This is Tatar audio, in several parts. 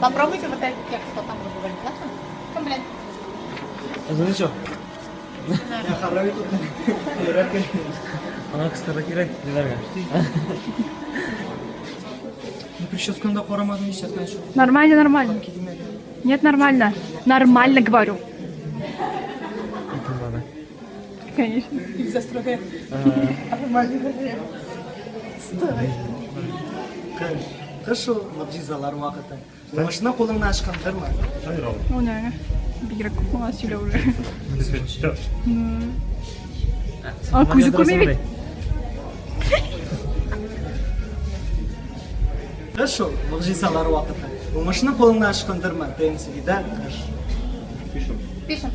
Попробуйте вот этот текст потом выговорить, ладно? Кем белә? Ничего. Ана кыскарга кирәк, диләргә. Ну, прическаны да карамадым нишләткән шул. Нормально, нормально. Нет, нормально. Нормально говорю. Конечно. Кыш. Кыш ул могҗизалар вакыты. Уңышны кулыңнан ычкындырма. О, не. Бигрәк күп моңа сөйләү уже. А, күзе күрми бит. Кыш ул могҗизалар вакыты. Уңышны кулыңнан ычкындырма. ТМТВда кыш. Пишем.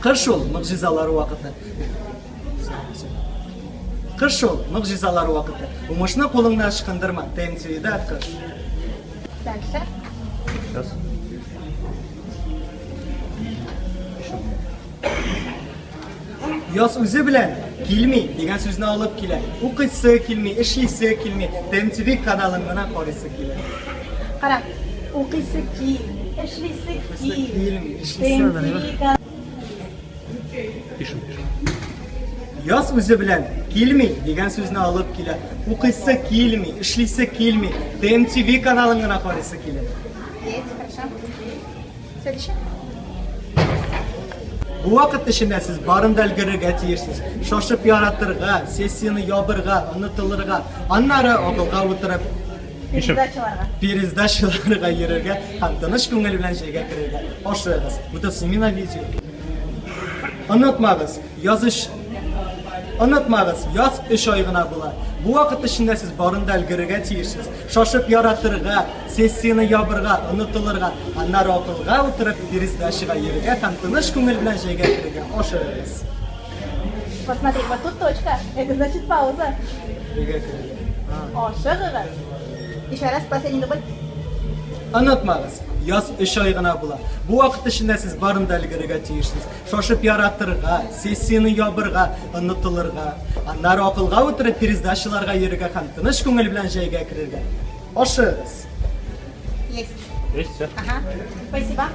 Кыш ул могҗизалар вакыты. Кыш ул могҗизалар вакыты. Уңышны кулыңнан ычкындырма. ТМТВда кыш. Дальше. Сейчас. Яз үзе белән килми дигән сүзне алып килә. Укыйсы килми, эшлисе килми, ТМТВ каналын гына карыйсы килә. Кара. Укыйсы килми, эшлисе килми. Килми, эшлисе. ТМТВ Пишем, пишем. Яз үзе белән килми дигән сүзне алып килә. Укыйсы килми, эшлисе килми, ТМТВ каналын гына карыйсы килә. Есть, хорошо. Следующий. Бу вакыт эчендә сез барын да өлгерергә тиешсез. Шашып яратырга, сессияне ябырга, онытылырга, аннары акылга утырып Пишем. Пересдачаларга. пересдачаларга йөрергә һәм тыныч күңел белән җәйгә керергә. Ашыгыгыз. Это сними на видео. Онытмагыз, яз өч Онытмагыз, яз өч ай гына була. Бу вакыт эчендә сез барын да өлгерергә тиешсез. Шашып яратырга, сессияне ябырга, онытылырга, аннары акылга утырып пересдачага йөрергә һәм тыныч күңел белән җәйгә керергә. Ашыгыгыз. Вот смотри, вот тут точка. Это значит пауза. Җәйгә керергә. Ашыгыгыз. Еще раз, последний дубль. Онытмагыз, яз өч ай гына була. Бу вакыт эчендә сез барын да өлгерергә тиешсез. Шашып яратырга, сессияне ябырга, онытылырга, аннары акылга утырып пересдачаларга йөрергә һәм тыныч күңел белән җәйгә керергә. Ашыгыз. Есть. Есть, все. Ага. Спасибо.